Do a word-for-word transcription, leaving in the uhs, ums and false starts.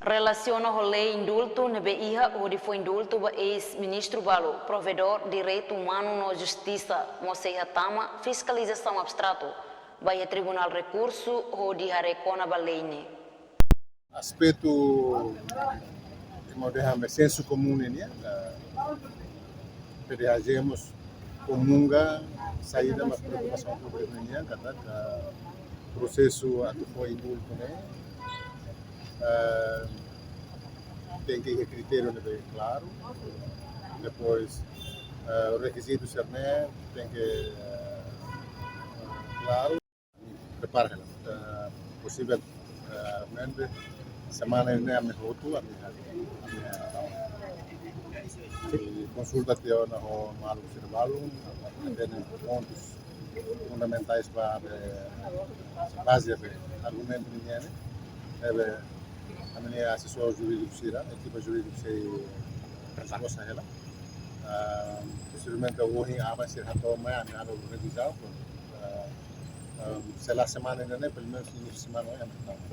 Relasiona ho lei indultu ne'ebé iha hodi fó indultu ba eis-ministru balu, provedór direitu umanu no justisa, mós sei hatama fiskalizasaun abstratu ba iha Tribunál Rekursu hodi haree kona-ba lei ne'e. Aspetu, ema dehan, sensu komún nian, eh, PDHJ mós komunga saida mak preokupasaun públika nian, katak prosesu atu fó indultu ne'e, eh, tenke iha kritériu ne'ebé klaru. Depois, eh, rekizitu sira-ne'e tenke, eh, klaru. Prepara hela. Eh, posivel, eh, mente semana ne'e ami hotu, ami, ami, ami konsulta tiha ona ho maluk sira balu, ami hatene pontus fundamentais ba, eh, baze ba argumentu nian ne'e. Ne'ebé ami-nia asesór jurídiku sira, ekipa jurídika sei resposta hela. Ah, posteriormente, ohin aban sira hato'o mai, ami halo revizaun, ah, ah, sei la semana ida-ne'e, pelumenus inísiu semana oin, ami halo.